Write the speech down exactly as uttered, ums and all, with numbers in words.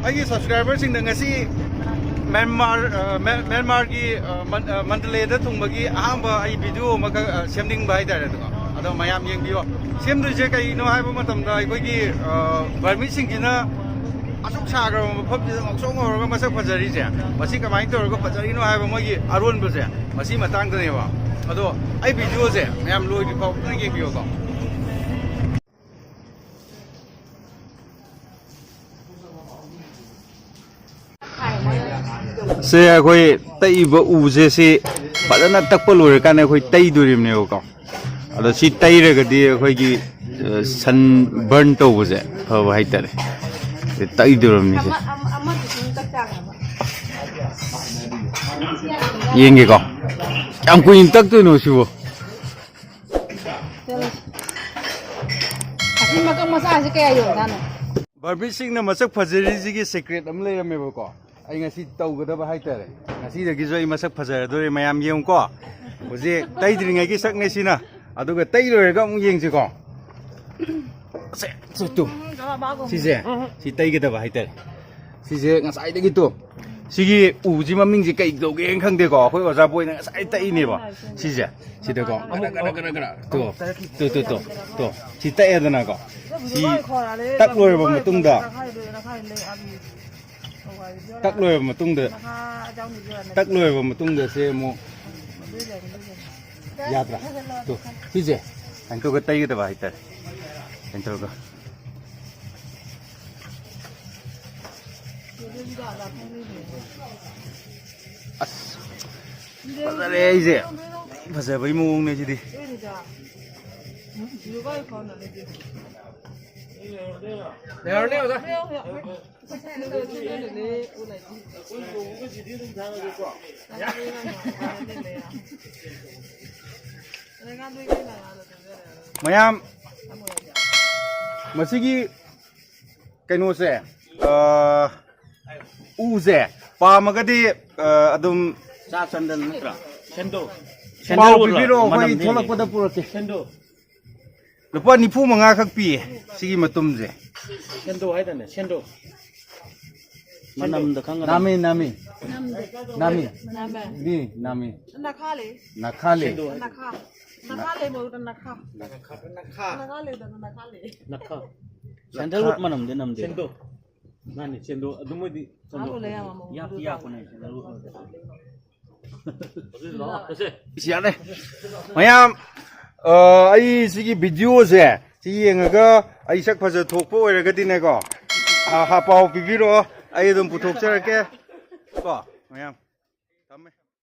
ꯑꯩꯒꯤ ꯁꯕꯁꯀ꯭ꯔꯥꯏꯕꯔꯁꯤꯡꯗ ꯉꯁꯤ ꯃ꯭ꯌꯥꯟꯃꯥꯔ, ꯑ, ꯃ꯭ꯌꯥꯟ-, ꯃ꯭ꯌꯥꯟꯃꯥꯔꯒꯤ, ꯑ, ꯃꯟ-, ꯑ, ꯃꯟꯗꯂꯦꯗ ꯊꯨꯡꯕꯒꯤ ꯑꯍꯥꯟꯕ ꯑꯩ ꯚꯤꯗꯤꯑꯣ ꯑꯃꯈꯛ, ꯑ, ꯁꯦꯝꯅꯤꯡꯕ ꯍꯥꯏꯇꯥꯔꯦ꯫ ꯑꯗꯨꯒ ꯑꯗꯣ ꯃꯌꯥꯝ ꯌꯦꯡꯕꯤꯌꯣ꯫ ꯁꯦꯝꯗꯣꯏꯁꯦ ꯀꯩꯅꯣ ꯍꯥꯏꯕ ꯃꯇꯝꯗ ꯑꯩꯈꯣꯏꯒꯤ, ꯑ, ꯕꯔꯃꯤꯁꯤꯡꯁꯤꯅ ꯑꯁꯨꯛ ꯁꯥꯈ꯭ꯔꯕ ꯃꯐꯝꯁꯤꯗ ꯉꯧꯁꯣꯛ ꯉꯧꯔꯒ ꯃꯁꯛ ꯐꯖꯔꯤꯁꯦ, ꯃꯁꯤ ꯀꯃꯥꯏꯅ ꯇꯧꯔꯒ ꯐꯖꯔꯤꯅꯣ ꯍꯥꯏꯕ ꯃꯣꯏꯒꯤ ꯑꯔꯣꯟꯕꯁꯦ, ꯃꯁꯤ ꯃꯇꯥꯡꯗꯅꯦꯕ꯫ ꯑꯗꯣ ꯑꯩ ꯚꯤꯗꯤꯑꯣꯁꯦ ꯃꯌꯥꯝ ꯂꯣꯏꯗ꯭ꯔꯤ ꯐꯥꯎ ꯑꯝꯇꯪ ꯌꯦꯡꯕꯤꯌꯣꯀꯣ꯫ ꯁꯦ, ꯑꯩꯈꯣꯏ ꯇꯛꯏꯕ ꯎꯁꯦ, ꯁꯤ ꯐꯖꯅ ꯇꯛꯄ ꯂꯣꯏꯔꯀꯥꯟꯗ ꯑꯩꯈꯣꯏ ꯇꯩꯗꯣꯔꯤꯕꯅꯦꯕꯀꯣ꯫ ꯑꯗꯣ ꯁꯤ ꯇꯩꯔꯒꯗꯤ ꯑꯩꯈꯣꯏꯒꯤ, ꯑ, ꯁꯟ ꯕꯔꯟ ꯇꯧꯕꯁꯦ ꯐꯕ ꯍꯥꯏꯇꯥꯔꯦ꯫ ꯁꯤ ꯇꯩꯗꯣꯔꯕꯅꯤꯁꯦ꯫ ꯌꯦꯡꯒꯦꯀꯣ꯫ ꯀꯌꯥꯝ ꯀꯨꯏꯅ ꯇꯛꯇꯣꯏꯅꯣ ꯁꯤꯕꯨ? ꯑꯁꯤ ꯃꯀꯛ ꯃꯆꯥꯁꯤ ꯀꯌꯥ ꯌꯣꯟꯖꯥꯠꯅꯣ? ꯕꯥꯔꯕꯤꯁꯤꯡꯅ ꯃꯁꯛ ꯐꯖꯔꯤꯁꯤꯒꯤ ꯁꯤꯀ꯭ꯔꯦꯠ ꯑꯃ ꯂꯩꯔꯝꯃꯦꯕꯀꯣ꯫ ꯑꯩ ꯉꯁꯤ ꯇꯧꯒꯗꯕ ꯍꯥꯏꯇꯥꯔꯦ꯫ ꯉꯁꯤꯗꯒꯤꯁꯨ ꯑꯩ ꯃꯁꯛ ꯐꯖꯔꯗꯣꯔꯦ, ꯃꯌꯥꯝ ꯌꯦꯡꯉꯨꯀꯣ꯫ ꯍꯧꯖꯤꯛ ꯇꯩꯗ꯭ꯔꯤꯉꯩꯒꯤ ꯁꯛꯅꯦ ꯁꯤꯅ꯫ ꯑꯗꯨꯒ ꯇꯩ ꯂꯣꯏꯔꯒ ꯑꯃꯨꯛ ꯌꯦꯡꯁꯤꯀꯣ꯫ ꯁꯦ, ꯁꯦ, ꯇꯨ꯫ ꯁꯤꯁꯦ, ꯁꯤ ꯇꯩꯒꯗꯕ ꯍꯥꯏꯇꯥꯔꯦ꯫ ꯁꯤꯁꯦ ꯉꯁꯥꯏꯗꯒꯤ ꯇꯨ꯫ ꯁꯤꯒꯤ ꯎꯁꯤ ꯃꯃꯤꯡꯁꯤ ꯀꯩ ꯀꯧꯒꯦꯅ ꯈꯪꯗꯦꯀꯣ꯫ ꯑꯩꯈꯣꯏ ꯑꯣꯖꯥ ꯕꯣꯏꯅ ꯉꯁꯥꯏ ꯇꯛꯏꯅꯦꯕ꯫ ꯁꯤꯁꯦ, ꯁꯤꯗꯀꯣ꯫ ꯒꯔ, ꯒꯔ, ꯒꯔ, ꯒꯔ꯫ ꯇꯨ, ꯇꯨ, ꯇꯨ, ꯇꯨ, ꯇꯨ꯫ ꯁꯤ ꯇꯛꯑꯦꯗꯅꯀꯣ꯫ ꯁꯤ ꯇꯛ ꯂꯣꯏꯔꯕ ꯃꯇꯨꯡꯗ, ꯇꯛ ꯂꯣꯏꯔꯕ ꯃꯇꯨꯡꯗ, ꯇꯛ ꯂꯣꯏꯔꯕ ꯃꯇꯨꯡꯗ ꯁꯦ ꯑꯃꯨꯛ ꯌꯥꯗ꯭ꯔꯥ? ꯇꯨ, ꯁꯤꯁꯦ ꯁꯨꯃꯥꯏꯅ ꯇꯧꯔꯒ ꯇꯩꯒꯗꯕ ꯍꯥꯏꯇꯥꯔꯦ꯫ ꯁꯨꯃꯥꯏꯅ ꯇꯧꯔꯒ꯫ ꯑꯁ, ꯐꯖꯔꯦ ꯑꯩꯁꯦ꯫ ꯐꯖꯕꯩ ꯃꯑꯣꯡꯅꯦ ꯁꯤꯗꯤ꯫ ꯂꯩꯍꯧꯔꯅꯤ ꯑꯣꯖꯥ꯫ ꯃꯌꯥꯝ, ꯃꯁꯤꯒꯤ ꯀꯩꯅꯣꯁꯦ, ꯑ, ꯎꯁꯦ ꯄꯥꯝꯃꯒꯗꯤ, ꯑ, ꯑꯗꯨꯝ ꯆꯥ ꯆꯟꯗꯟ ꯅꯠꯇ꯭ꯔꯥ? ꯁꯦꯟꯗꯣ꯫ ꯄꯥꯎ ꯁꯦꯟꯗꯣ ꯄꯤꯕꯤꯔꯛꯑꯣ, ꯑꯩꯈꯣꯏ ꯃꯅꯝ ꯊꯣꯛꯂꯛꯄꯗ ꯄꯨꯔꯛꯀꯦ꯫ ꯁꯦꯟꯗꯣ꯫ ꯂꯨꯄꯥ ꯅꯤꯐꯨ ꯃꯉꯥ ꯈꯛ ꯄꯤꯌꯦ ꯁꯤꯒꯤ ꯃꯇꯨꯝꯁꯦ꯫ ꯁꯦꯟꯗꯣ ꯍꯥꯏꯗꯅꯦ, ꯁꯦꯟꯗꯣ꯫ ꯃꯅꯝꯗ ꯈꯪꯒꯗꯕ꯫ ꯅꯥꯃꯤ, ꯅꯥꯃꯤ꯫ ꯅꯥꯃꯤ꯫ ꯅꯥꯃꯦ꯫ ꯅꯤ, ꯅꯥꯃꯤ꯫ ꯅꯈꯥ ꯂꯩ꯫ ꯅꯈꯥ ꯂꯩ꯫ ꯅꯈꯥ꯫ ꯅꯈꯥ ꯂꯩ ꯃꯍꯨꯠꯇ ꯅꯈꯥ꯫ ꯅꯈꯥ꯫ ꯅꯈꯥ ꯂꯩꯗꯅ ꯅꯈꯥ ꯂꯩ꯫ ꯅꯈꯥ꯫ ꯁꯦꯟꯗꯜꯋꯨꯗ ꯃꯅꯝꯗꯤ ꯅꯝꯗꯦ꯫ ꯁꯦꯟꯗꯣ꯫ ꯃꯥꯅꯤ, ꯁꯦꯟꯗꯣ꯫ ꯑꯗꯨ ꯃꯣꯏꯗꯤ ꯁꯦꯟꯗꯣ꯫ ꯃꯥꯕꯨ ꯂꯩ ꯌꯥꯝ ꯑꯃꯨꯛ ꯌꯥꯛꯇꯤ ꯌꯥꯛꯄꯅꯦ, ꯁꯦꯟꯗꯜꯋꯨꯗ꯫ ꯁꯤ ꯌꯥꯔꯦ꯫ ꯃꯌꯥꯝ, ꯑ, ꯑꯩ ꯁꯤꯒꯤ ꯚꯤꯗꯤꯑꯣꯁꯦ ꯁꯤ ꯌꯦꯡꯉꯒ ꯑꯩ ꯁꯛ ꯐꯖ ꯊꯣꯛꯄ ꯑꯣꯏꯔꯒꯗꯤꯅꯦꯀꯣ, ꯑ, ꯍꯥ, ꯄꯥꯎ ꯄꯤꯕꯤꯔꯛꯑꯣ꯫ ꯑꯩ ꯑꯗꯨꯝ ꯄꯨꯊꯣꯛꯆꯔꯛꯀꯦ꯫ ꯀꯣ, ꯃꯌꯥꯝ꯫ ꯊꯝꯃꯦ꯫